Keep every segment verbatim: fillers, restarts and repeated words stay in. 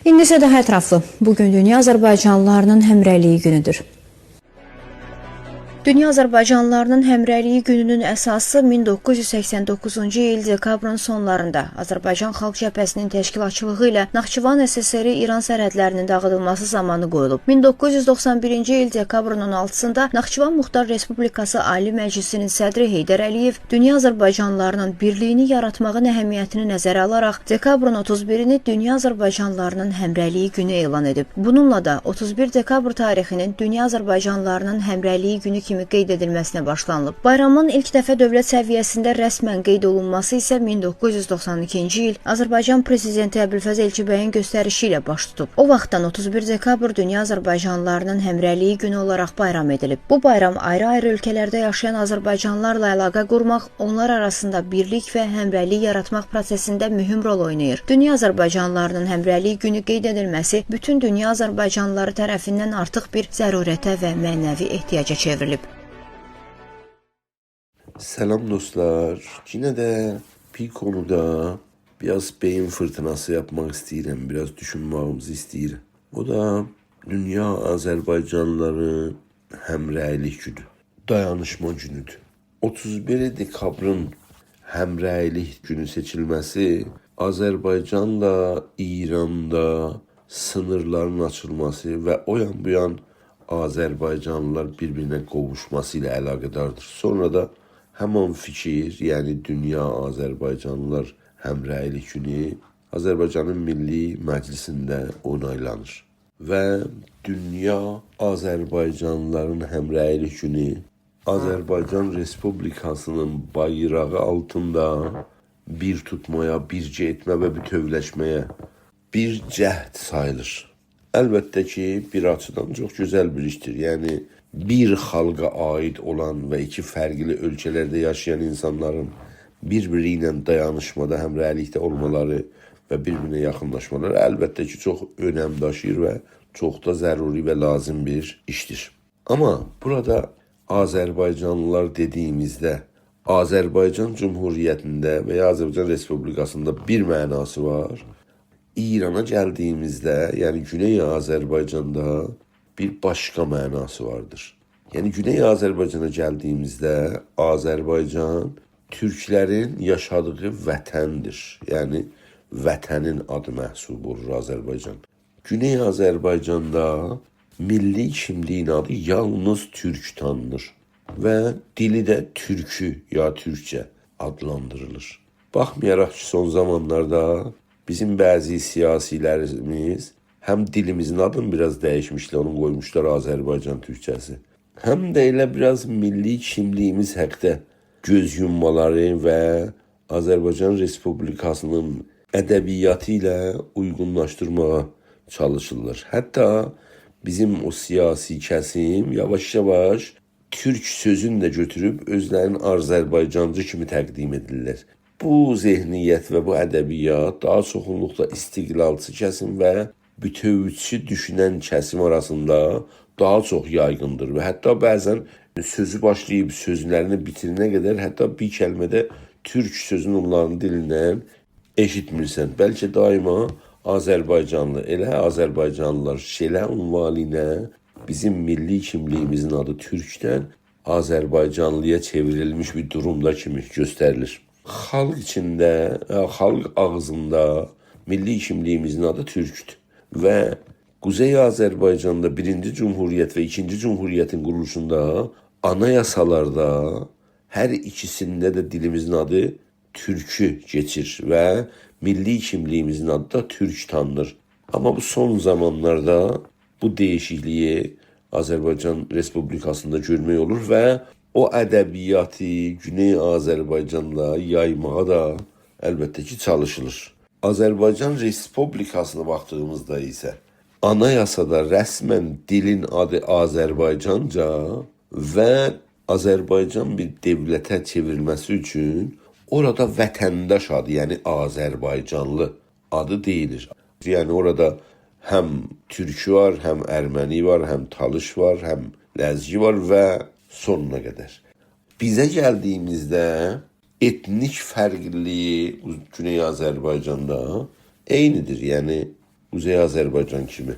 ایندی ایسه داها اطرافلی. بو گون دونیا آذربایجانلیلاری‌نین همرأیلیگی گونودور. دونیا آذربایجانلیلاری‌نین همرأیلیگی گونونون اساسی مین دوققوز یوز سکسن دوققوزونجو ایل دئکابرین سونلاریندا آذربایجان خالق جبهه‌سی‌نین تشکیلاتچیلیغی ایله ناخچیوان SSR-ی ایران سرحدلری‌نین داغیدیلماسی زامانی قویولوب. مین دوققوز یوز دوخسان بیرینجی ایل دئکابرین اون آلتیسیندا ناخچیوان موختار رسپوبلیکاسی عالی مجلیسی‌نین صدری حیدر علی‌یئو دونیا آذربایجانلیلاری‌نین بیرلیگینی یاراتماغین اهمیتینی نظره آلاراق دئکابرین اوتوز بیرینی دونیا آذربایجانلیلاری‌نین همرأیلیگی گونو اعلان ائدیب. بونونلا دا اوتوز بیر دئکابر تاریخی‌نین دونیا آذربایجانلیلاری‌نین همرأیلیگی گونو کیمی قید ائدیلمه‌سینه باشلانیلیب. بایرامین ایلک دفعه دؤولت سویه‌سینده رسماً قید اولونماسی ایسه مین دوققوز یوز دوخسان ایکینجی ایل آذربایجان پرزیدنتی ابوالفضل ائلچی‌بیگین گؤستریشی ایله باش توتوب. او واختدان اوتوز بیر دئکابر دونیا آذربایجانلیلاری‌نین همرأیلیگی گونو اولاراق بایرام ائدیلیب. بو بایرام آیری-آیری اؤلکه‌لرده یاشایان آذربایجانلیلارلا علاقه قورماق، اونلار آراسیندا بیرلیک و همرأیلیک یاراتماق پروسه‌سینده مهم رول اویناییر. دونیا آذربایجانلیلاری‌نین همرأیلیگی گونو قید ائدیلمه‌سی بوتون دونیا آذربایجانلیلاری طرفیندن آرتیق بیر ضرورته و معنوی احتیاجا چئوریلیب. سلام دوستلار. یئنه ده بیر قونودا بیر آز بئیین فیرتیناسی یاپماق ایسته‌ییرم، بیر آز دوشونمه‌ییمیزی ایسته‌ییرم. او دا دونیا آذربایجانلیلاری همرأیلیک گونو، دایانیشما گونودور. اوتوز بیر دئکابرین همرأیلیک گونو سئچیلمه‌سی آذربایجانلا ایراندا سینیرلارین آچیلماسی و او یان بو یان آذربایجانلیلار بیر-بیرینه قوووشماسی ایله علاقه‌داردیر. سونرا دا همان فیکیر، یعنی دونیا آذربایجانلیلار همرأیلیک گونو آذربایجانین میللی مجلیسینده اونایلانیر. و دونیا آذربایجانلیلارین همرأیلیک گونو آذربایجان رسپوبلیکاسی‌نین بایراغی آلتیندا بیر توتمایا، بیر گئتمه و بوتؤولشمه‌یه بیر جهد ساییلیر. البته کی، بیر آچیدان چوخ گؤزل بیر ایشدیر. یعنی، بیر خالقا عایید اولان و ایکی فرقلی اؤلکه‌لرده یاشایان اینسانلارین بیر-بیری ایله دایانیشمادا، همرأیلیکده اولمالاری و بیر-بیرینه یاخینلاشمالاری، البته کی، چوخ اؤنم داشیییر و چوخ دا ضروری و لازیم بیر ایشدیر. آمما بورادا آذربایجانلیلار دئدیییمیزده، آذربایجان جمهوریتینده و یا آذربایجان رسپوبلیکاسیندا بیر معناسی وار. ایرانا گلدیییمیزده، یعنی گونئی آذربایجاندا بیر باشقا معناسی واردیر. یعنی گونئی آذربایجانا گلدیییمیزده آذربایجان تورکلرین یاشادیغی وطندیر. یعنی وطنین آدی محسوب اولور آذربایجان. گونئی آذربایجاندا میللی کیملیگین آدی یالنیز تورک تانینیر و دیلی ده تورکو یا تورکجه آدلاندیریلیر. باخمایاراق کی، سون زامانلاردا بیزیم بعضی سیاسیلریمیز هم دیلیمیزین آدینی بیر آز دییشمیشلر، اونو قویموشلار آذربایجان تورکجه‌سی، هم ده ائله بیر آز میللی کیملیگیمیز حاقدا گؤز یوممالاری و آذربایجان رسپوبلیکاسی‌نین ادبیاتی ایله اویغونلاشدیرماغا چالیشیرلار. حتی بیزیم او سیاسی کسیم یاواش-یاواش تورک سؤزونو ده گؤتوروب اؤزلرینی آذربایجانجی کیمی تقدیم ائدیرلر. بو ذهنیت و بو ادبیات داها چوخونلوقلا استقلالچی کسیم و بوتؤوچو دوشونن کسیم آراسیندا داها چوخ یایغیندیر و حتی بعضاً سؤزو باشلاییب سؤزلرینی بیتیرنه قدر حتی بیر کلمه ده تورک سؤزونو اونلارین دیلیندن ائشیتمیرسن. بلکه دایما آذربایجانلی، ائله آذربایجانلیلار شئله عنوانی ایله بیزیم میللی کیملیگیمیزین آدی تورکدن آذربایجانلییا چئوریلمیش بیر دورومدا کیمی گؤستریلیر. خالق ایچینده، ائ، خالق آغزیندا میللی کیملیگیمیزین آدی تورکدور. و قوزئی آذربایجاندا بیرینجی جمهوریت و ایکینجی جمهوریتین قورولوشوندا آنایاسالاردا هر ایکیسینده ده دیلیمیزین آدی تورکو کئچیر و میللی کیملیگیمیزین آدی دا تورک تانینیر. آمما بو سون زامانلاردا بو دییشیکلیگی آذربایجان رسپوبلیکاسیندا گؤرمک اولور و او ادبیاتی گونئی آذربایجاندا یایماغا دا البته کی، چالیشیلیر. آذربایجان رسپوبلیکاسینا باخدیغیمیزدا ایسه آنایاسادا رسماً دیلین آدی آذربایجانجا و آذربایجان بیر دؤولته چئوریلمه‌سی اوچون اورادا وطنداش آدی، یعنی آذربایجانلی آدی دئییلیر. یعنی اورادا هم تورکو وار، هم ارمنی وار، هم تالیش وار، هم لزگی وار و سونونا قدر. بیزه گلدیییمیزده ائتنیک فرقلیلیگی گونئی آذربایجاندا عینیدیر. یعنی قوزئی آذربایجان کیمی.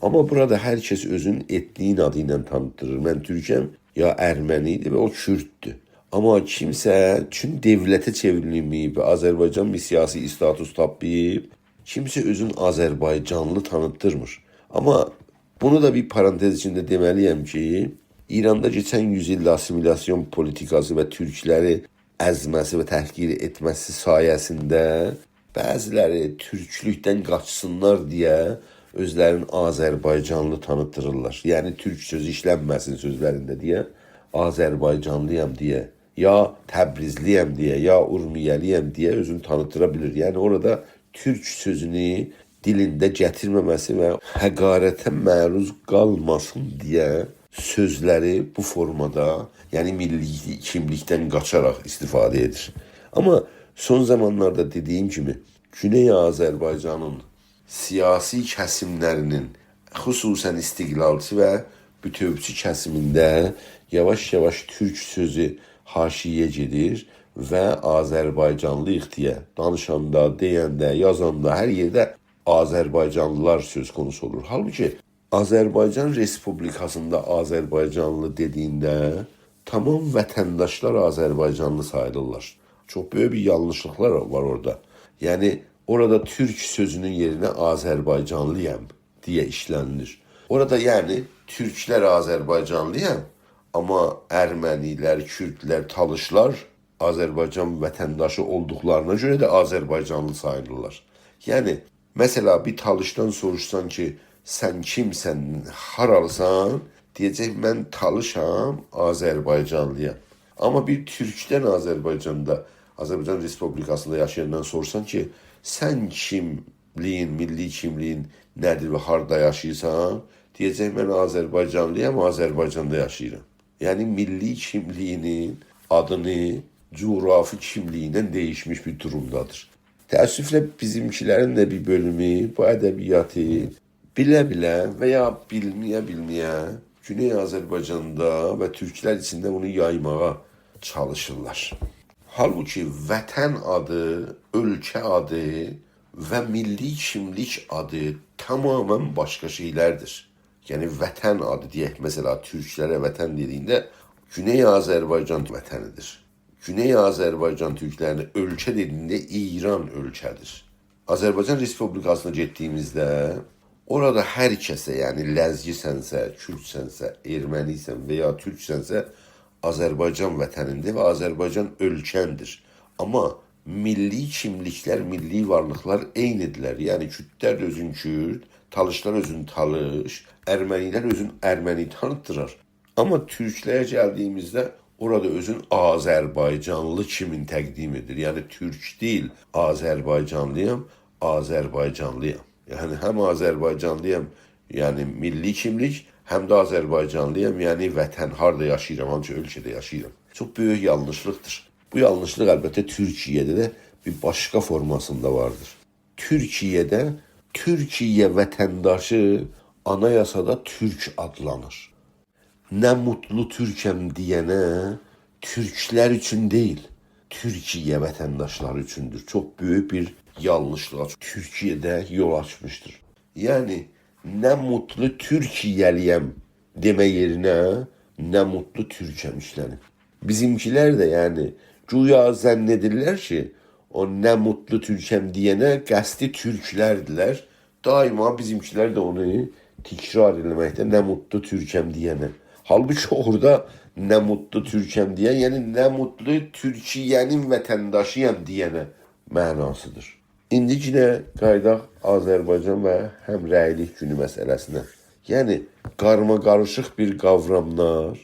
آمما بورادا هر کس اؤزونون ائتنیگین آدی ایله تانیتدیریر. من تورکم، یا ارمنی‌دیر و او کورددور. آمما کیمسه، چون دؤولته چئوریلمه‌ییب و آذربایجان بیر سیاسی استاتوس تاپماییب، کیمسه اؤزون آذربایجانلی تانیتدیرمیر. آمما بونو دا بیر پارانتز ایچینده دئمه‌لی‌یم کی، ایراندا کئچن یوز ایلده آسیمیلاسیون پولیتیکاسی و تورکلری ازمه‌سی و تحقیر ائتمه‌سی سایه‌سینده بعضی‌لری تورکلوکدن قاچسینلار دئیه اؤزلرینی آذربایجانلی تانیتدیریرلار. یعنی تورک سؤزو ایشلنمه‌سین سؤزلرینده دئیه، آذربایجانلی‌یام دئیه، یا تبریزلی‌یم دئیه، یا اورمیه‌لی‌یم دئیه اؤزونو تانیتدیرا بیلیر. یعنی اورادا تورک سؤزونو دیلینده گتیرمه‌مه‌سی و حقارته معروض قالماسین دئیه سؤزلری بو فورمادا، یعنی میللی کیملیکدن قاچاراق استفاده ائدیر. آمما سون زامانلاردا دئدیگیم کیمی، گونئی آذربایجانین سیاسی کسیملرینین، خصوصاً استقلالچی و بوتؤوچو کسیمینده یاواش-یاواش تورک سؤزو حاشیه‌یه گئدیر و آذربایجانلی‌ییق دئیه دانیشاندا، دئینده، یازاندا، هر یئرده آذربایجانلیلار سؤز قونوسو اولور. حالبوکی آذربایجان رئسپوبلیکاسیندا آذربایجانلی دئدیگینده تمام وطنداشلار آذربایجانلی ساییلیرلار. چوخ بؤیوک بیر یانلیشلیقلار وار اورادا. یعنی اورادا تورک سؤزونون یئرینه آذربایجانلی‌یام دئیه ایشله‌نیلیر. اورادا یعنی تورکلر آذربایجانلی‌یام، آمما ارمنی‌لر، کوردلر، تالیشلار آذربایجان وطنداشی اولدوقلارینا گؤره ده آذربایجانلی ساییلیرلار. یعنی مثلا، بیر تالیشدان سوروشسان کی، سن کیمسن، هارالیسان؟ دئیه‌جک، من تالیشام، آذربایجانلی‌یام. آمما بیر تورکدن آذربایجاندا، آذربایجان رئسپوبلیکاسیندا یاشایاندان سوروشسان کی، سن کیملیگین، میللی کیملیگین نه‌دیر و هاردا یاشاییرسان؟ دئیه‌جک، من آذربایجانلی‌یام، آذربایجاندا یاشاییرام. یعنی میللی کیملیگینین آدینی جغرافی کیملیگیندن دییشمیش بیر دورومدادیر. تأسفله بیزیمکیلرین ده بیر بؤلومو بو ادبیاتی بیله-بیله و یا بیلمه‌یه-بیلمه‌یه گونئی آذربایجاندا و تورکلر ایچینده بونو یایماغا چالیشیرلار. حالبوکی وطن آدی، اؤلکه آدی و میللی کیملیک آدی تماماً باشقا شئیلردیر. یعنی وطن آدی دئیک، مثلا، تورکلره وطن دئدیگینده گونئی آذربایجان وطنیدیر. گونئی آذربایجان تورکلرینه اؤلکه دئدیگینده ایران اؤلکه‌دیر. آذربایجان رئسپوبلیکاسینا گئتدیگیمیزده اورادا هر کسه، یعنی لزگی‌سنسه، کوردسنسه، ارمنی‌سن و یا تورکسنسه، آذربایجان وطنیندیر و آذربایجان اؤلکه‌ندیر. آمما میللی کیملیکلر، میللی وارلیقلار عینی‌دیرلر. یعنی کوردلر ده اؤزون کورد، تالیشلار اؤزون تالیش، ارمنی‌لر اؤزون ارمنی تانیتدیرار. آمما تورکلره گلدیگیمیزده اورادا اؤزون آذربایجانلی کیمین تقدیم ائدیر. یعنی تورک دئییل، آذربایجانلی‌یام، آذربایجانلی‌یام. یعنی هم آذربایجانلی‌یام، یعنی میللی کیملیک، هم ده آذربایجانلی‌یام، یعنی وطن، هاردا یاشاییرام، هانسی اؤلکه‌ده یاشاییرام. چوخ بؤیوک یانلیشلیقدیر. بو یانلیشلیق البته تورکیه‌ده ده بیر باشقا فورماسیندا واردیر. تورکیه‌ده تورکیه وطنداشی آنایاسادا تورک آدلانیر. «نه موتلو تورکم» دئینه تورکلر اوچون دئییل، تورکیه وطنداشلاری اوچوندور. چوخ بؤیوک بیر یانلیشلیغا تورکیه‌ده یول آچمیشدیر. یعنی، «نه موتلو تورکیه‌لی‌یم» دئمه یئرینه «نه موتلو تورکم» ایشله‌نیب. بیزیمکیلر ده، یعنی، گویا ظن ائدیرلر کی، او «نه موتلو تورکم» دئینه قصدی تورکلردیرلر. دائما بیزیمکیلر ده اونو تکرار ائله‌مکده، «نه موتلو تورکم» دئینه. حالبوکی اورادا «نه موتلو تورکم» دئین، یعنی «نه موتلو تورکیه‌نین وطنداشی‌یام» دئینه معناسیدیر. ایندی یئنه قاییداق آذربایجان و همرأیلیک گونو مسئله‌سینه. یعنی، قارماقاریشیق بیر قاوراملار،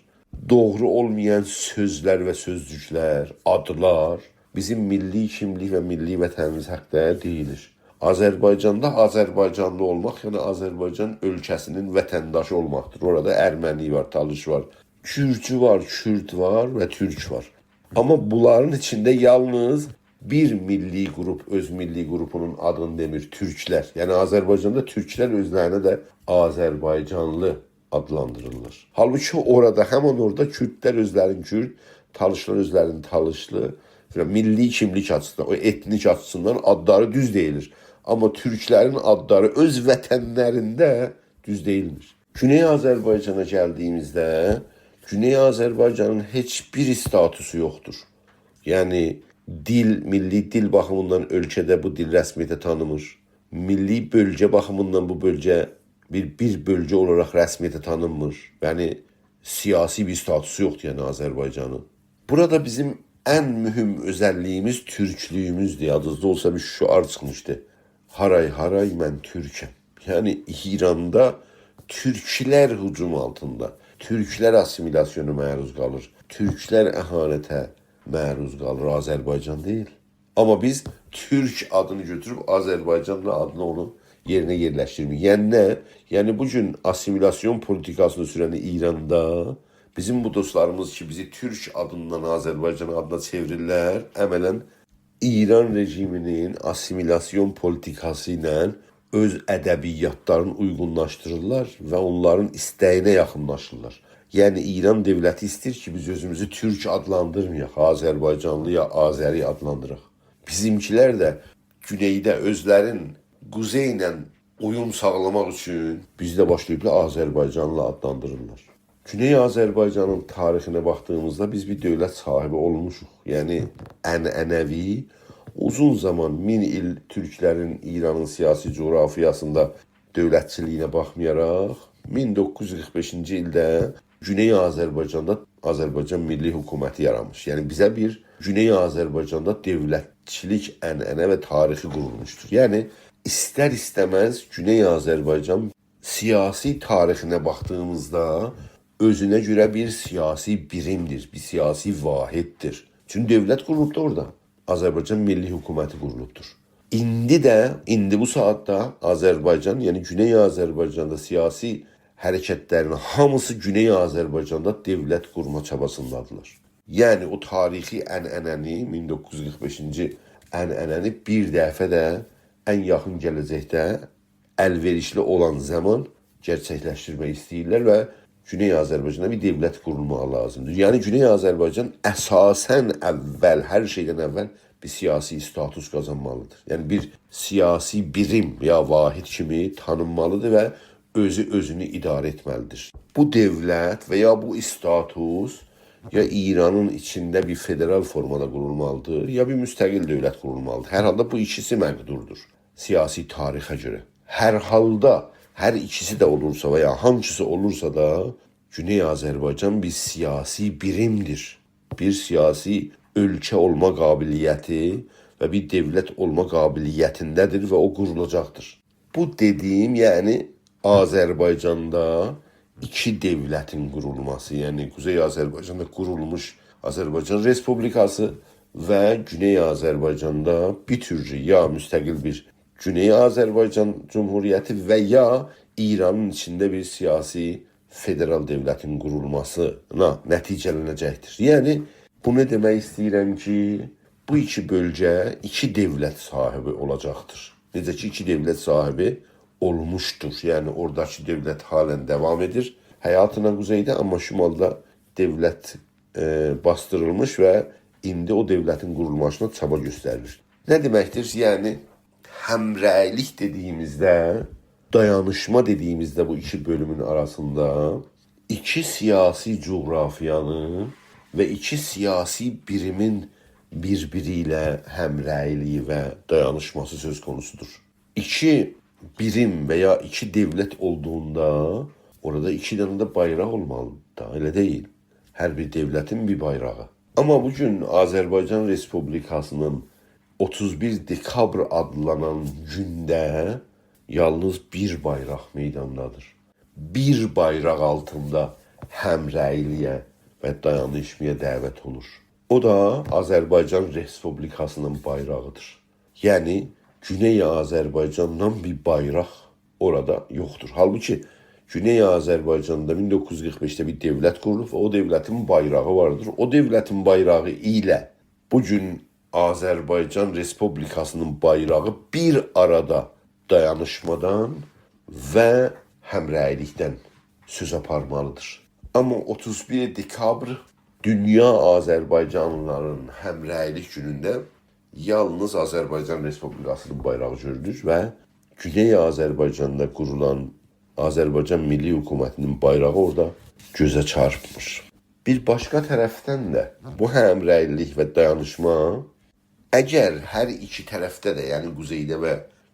دوغرو اولمایان سؤزلر و سؤزجوکلر، آدلار بیزیم میللی کیملیک و میللی وطنیمیز حاقیندا دئییلیر. آذربایجاندا آذربایجانلی اولماق، یعنی آذربایجان اؤلکه‌سینین وطنداشی اولماقدیر. اورادا ارمنی وار، تالیش وار، گورجو وار، کورد وار و تورک وار. آمما بونلارین ایچینده یالنیز بیر میللی قروپ اؤز میللی قروپونون آدینی دئمیر، تورکلر. یعنی آذربایجاندا تورکلر اؤزلرینه ده آذربایجانلی آدلاندیریرلار. حالبوکی اورادا، همین اورادا کوردلر اؤزلرینی کورد، تالیشلار اؤزلرینی تالیشلی، میللی کیملیک آچیسیندان، او ائتنیک آچیسیندان آدلاری دوز دئییلیر. آمما تورکلرین آدلاری اؤز وطنلرینده دوز دئییلمیر. گونئی آذربایجانا گلدیییمیزده، گونئی آذربایجانین هئچ بیر استاتوسو یوخدور. یعنی، دیل، میللی دیل باخیمیندان اؤلکه‌ده بو دیل رسمیته تانینمیر. میللی بؤلگه باخیمیندان بو بؤلگه بیر، بیر بؤلگه اولاراق رسمیته تانینمیر. یعنی، سیاسی بیر استاتوسو یوخدور، یعنی، آذربایجانین. بورادا بیزیم ان مهم اؤزللیییمیز تورکلویوموزدور. یادینیزدا اولسا، بیر شعار چیخمیشدی: «هارای هارای، من تورکم.» یعنی، ایراندا تورکلر هجوم آلتیندا، تورکلر آسیمیلاسیونا معروض قالیر، تورکلر اهانته معروض قالیر، آذربایجان دئییل. آمما بیز تورک آدینی گؤتوروب آذربایجان آدینا اونو یئرینه یئرلشدیرمیریک. یعنی نه؟ یعنی بو گون آسیمیلاسیون پولیتیکاسینی سورن ایراندا بیزیم بو دوستلاریمیز کی، بیزی تورک آدیندان آذربایجان آدینا چئویریرلر، عملاً ایران رژیمینین آسیمیلاسیون پولیتیکاسی ایله اؤز ادبیاتلارینی اویغونلاشدیریرلار و اونلارین ایسته‌یینه یاخینلاشیرلار. یعنی ایران دؤولتی ایسته‌ییر کی، بیز اؤزوموزو تورک آدلاندیرمایاق، آذربایجانلی یا آذری آدلاندیراق. بیزیمکیلر ده گونئیده اؤزلرین قوزئی ایله اویوم ساغلاماق اوچون بیزی ده باشلاییبلار آذربایجانلی آدلاندیریرلار. گونئی آذربایجانین تاریخینه باخدیغیمیزدا بیز بیر دؤولت صاحیبی اولموشوق. یعنی عنعنوی، اوزون زامان، مین ایل تورکلرین ایرانین سیاسی جغرافیاسیندا دؤولتچیلیگینه باخمایاراق، مین دوققوز یوز قیرخ بئشینجی ایلده گونئی آذربایجاندا آذربایجان میللی حکومتی یارانمیش. یعنی بیزه بیر گونئی آذربایجاندا دؤولتچیلیک عنعنه و تاریخی قورولموشدور. یعنی ایستر-ایسته‌مز گونئی آذربایجان سیاسی تاریخینه باخدیغیمیزدا اؤزونه گؤره بیر سیاسی بیریمدیر، بیر سیاسی واحددیر. چونکی دؤولت قورولوبدور اورادا. آذربایجان میللی حکومتی قورولوبدور. ایندی ده، ایندی بو ساعاتدا آذربایجان، یعنی گونئی آذربایجاندا سیاسی حرکتلرین هامیسی گونئی آذربایجاندا دؤولت قورما چاباسیندادیرلار. یعنی او تاریخی عنعنه‌نی، مین دوققوز یوز قیرخ بئشینجی عنعنه‌نی بیر دفعه ده ان یاخین گله‌جکده ال‌وئریشلی اولان زامان گئرچکلشدیرمک ایسته‌ییرلر و گونئی آذربایجاندا بیر دؤولت قورولماغی لازیمدیر. یعنی گونئی آذربایجان اساساً اول، هر شئیدن اول بیر سیاسی استاتوس قازانمالیدیر. یعنی بیر سیاسی بیریم یا واحد کیمی تانینمالیدیر و اؤزو اؤزونو اداره ائتمه‌لیدیر. بو دؤولت و یا بو استاتوس یا ایرانین ایچینده بیر فدرال فورمادا قورولمالیدیر، یا بیر مستقل دؤولت قورولمالیدیر. هر حالدا بو ایکیسی مقدوردور سیاسی تاریخه گؤره. هر حالدا، هر ایکیسی ده اولورسا و یا هانسیسی اولورسا دا، گونئی آذربایجان بیر سیاسی بیریمدیر. بیر سیاسی اؤلکه اولما قابلیتی و بیر دؤولت اولما قابلیتینده‌دیر و او قورولاجاقدیر. بو دئدیییم، یعنی آذربایجاندا ایکی دؤولتین قورولماسی، یعنی قوزئی آذربایجاندا قورولموش آذربایجان رئسپوبلیکاسی و گونئی آذربایجاندا بوتؤولو یا مستقل بیر گونئی آذربایجان جمهوریتی و یا ایرانین ایچینده بیر سیاسی فدرال دؤولتین قورولماسینا نتیجه‌لنه‌جکدیر. یعنی، بونو دئمک ایسته‌ییرم کی، بو ایکی بؤلگه ایکی دؤولت صاحیبی اولاجاقدیر. نئجه کی، ایکی دؤولت صاحیبی اولموشدور. یعنی، اوراداکی دؤولت حالن داوام ائدیر حیاتینا قوزئیده، آمما شمالدا دؤولت، ائ، باسدیریلمیش و ایندی او دؤولتین قورولماسینا چابا گؤستریلیر. نه دئمکدیر؟ یعنی، همرأیلیک دئدیییمیزده، دایانیشما دئدیییمیزده بو ایکی بؤلومون آراسیندا ایکی سیاسی جغرافیانین و ایکی سیاسی بیریمین بیر-بیری ایله همرأیلیگی و دایانیشماسی سؤز قونوسودور. ایکی بیریم و یا ایکی دؤولت اولدوغوندا اورادا ایکی دنه ده بایراق اولمالیدیر دا، ائله دئییل؟ هر بیر دؤولتین بیر بایراغی. آمما بو گون آذربایجان رئسپوبلیکاسینین اوتوز بیر دئکابر آدلانان گونده یالنیز بیر بایراق میداندادیر. بیر بایراق آلتیندا همرأیلیگه و دایانیشمایا دعوت اولور. او دا آذربایجان رئسپوبلیکاسینین بایراغیدیر. یعنی، گونئی آذربایجاندان بیر بایراق اورادا یوخدور. حالبوکی گونئی آذربایجاندا مین دوققوز یوز قیرخ بئشده بیر دؤولت قورولوب و او دؤولتین بایراغی واردیر. او دؤولتین بایراغی ایله بو گون آذربایجان رئسپوبلیکاسینین بایراغی بیر آرادا دایانیشمادان و همرأیلیکدن سؤز آپارمالیدیر. آمما اوتوز بیر دئکابر دونیا آذربایجانلیلارین همرأیلیک گونونده یالنیز آذربایجان رسپوبلیکاسینین بایراغی گؤرونور و گونئی آذربایجاندا قورولان آذربایجان میللی حکومتینین بایراغی اورادا گؤزه چارپمیر. بیر باشقا طرفدن ده بو همرأیلیک و دایانیشما، اگر هر ایکی طرفده ده، یعنی قوزئیده و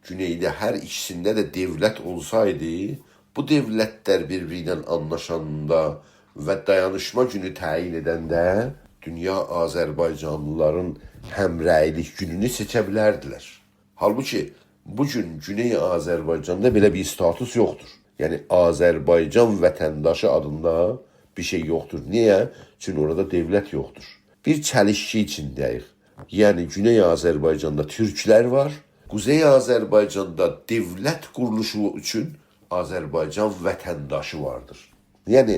گونئیده، هر ایکیسینده ده دؤولت اولسایدی، بو دؤولتلر بیر-بیری ایله آنلاشاندا و دایانیشما گونو تعیین ائدنده دونیا آذربایجانلیلارین همرأیلیک گونونو سئچه بیلردیلر. حالبوکی بو گون گونئی آذربایجاندا بئله بیر استاتوس یوخدور. یعنی آذربایجان وطنداشی آدیندا بیر شئی یوخدور. نییه؟ چونکی اورادا دؤولت یوخدور. بیر چلیشکی ایچینده‌ییک. یعنی گونئی آذربایجاندا تورکلر وار، قوزئی آذربایجاندا دؤولت قورولوشو اوچون آذربایجان وطنداشی واردیر. یعنی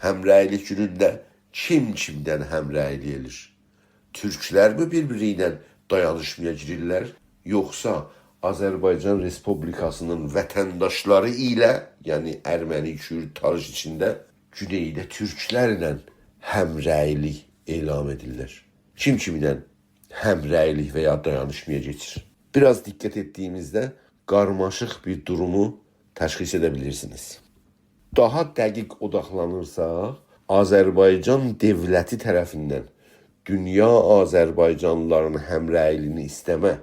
همرأیلیک گونونده کیم کیمدن همرأیلیک ائله‌ییر؟ تورکلرمی بیر-بیری ایله دایانیشمایا گیریرلر، یوخسا آذربایجان رسپوبلیکاسینین وطنداشلاری ایله، یعنی ارمنی، کورد، تاریش ایچینده گونئیده تورکلرله همرأیلیک اعلان ائدیرلر؟ کیم کیمینن همرأیلیک و یا دایانیشمایا کئچیر؟ بیر آز دقت ائتدیگیمیزده قارماشیق بیر دورومو تشخیص ائده بیلیرسینیز. داها دقیق اوداقلانیرساق، آذربایجان دؤولتی طرفیندن دونیا آذربایجانلیلارین همرأیلیگینی ایسته‌مه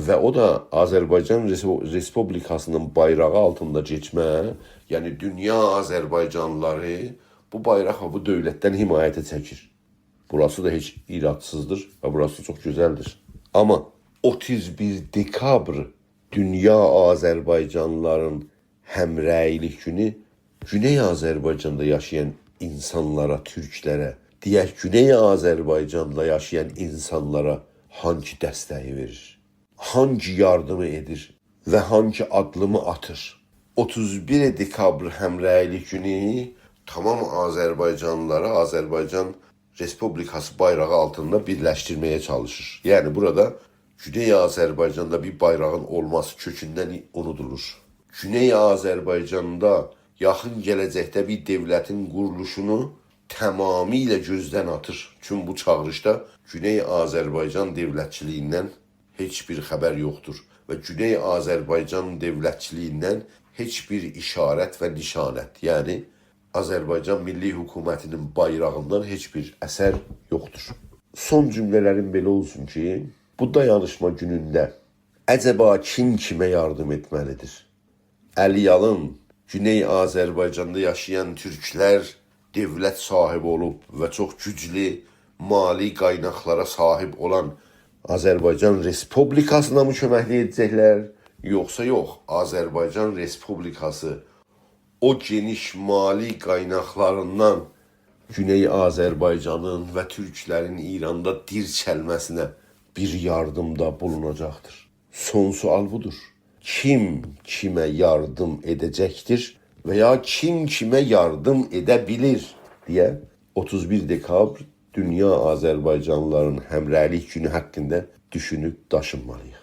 و او دا آذربایجان رسپو-، رسپوبلیکاسینین بایراغی آلتیندا گئچمه، یعنی دونیا آذربایجانلیلاری بو بایراق و بو دؤولتدن حمایته چکیر. بوراسی دا هئچ ایرادسیزدیر و بوراسی چوخ گؤزلدیر. آمما اوتوز بیر دکابر دونیا آذربایجانلیلارین همرأیلیک گونو گونئی آذربایجاندا یاشایان اینسانلارا، تورکلره، دئیک، گونئی آذربایجاندا یاشایان اینسانلارا هانگی دسته‌یی وئریر؟ هانگی یاردیمی ائدیر و هانگی آددیمی آتیر؟ اوتوز بیر دکابر همرأیلیک گونو تمام آذربایجانلیلاری آذربایجان رسپوبلیکاسی بایراغی آلتیندا بیرلشدیرمه‌یه چالیشیر. یعنی بورادا گونئی آذربایجاندا بیر بایراغین اولماسی کؤکوندن اونودولور. گونئی آذربایجاندا یاخین گله‌جکده بیر دؤولتین قورولوشونو تمامیله گؤزدن آتیر. چون بو چاغیریشدا گونئی آذربایجان دؤولتچیلیگیندن هئچ بیر خبر یوخدور و گونئی آذربایجان دؤولتچیلیگیندن هئچ بیر اشارت و نشانت، یعنی آذربایجان میللی حکومتینین بایراغیندان هئچ بیر اثر یوخدور. سون جمله‌لریم بئله اولسون کی، بو دایانیشما گونونده عجبا کیم کیمه یاردیم ائتمه‌لیدیر؟ الی آلین، گونئی آذربایجاندا یاشایان تورکلر دؤولت صاحیبی اولوب و چوخ گوجلو مالی قایناقلارا صاحیب اولان آذربایجان رسپوبلیکاسینا می کؤمکلیک ائده‌جکلر؟ یوخسا یوخ، آذربایجان رسپوبلیکاسی او گئنیش مالی قایناقلاریندان گونئی آذربایجانین و تورکلرین ایراندا دیرچلمه‌سینه بیر یاردیمدا بولوناجاقدیر؟ سون سؤال بودور. کیم کیمه یاردیم ائده‌جکدیر و یا کیم کیمه یاردیم ائده بیلیر دئیه اوتوز بیر دکابر دونیا آذربایجانلیلارین همرأیلیک گونو حاقیندا دوشونوب داشینمالی‌ییق.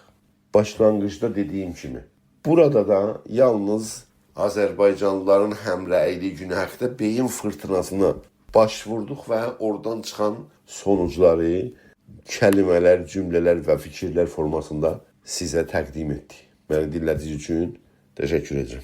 باشلانغیجدا دئدیگیم کیمی، بورادا دا یالنیز آذربایجانلیلارین همرأیلیک گونو حاقیندا بئیین فیرتیناسینا باش ووردوق و اورادان چیخان سونوجلاری کلمه‌لر، جمله‌لر و فیکیرلر فورماسیندا سیزه تقدیم ائتدیک. منی دینله‌دیگینیز اوچون تشکر ائدیرم.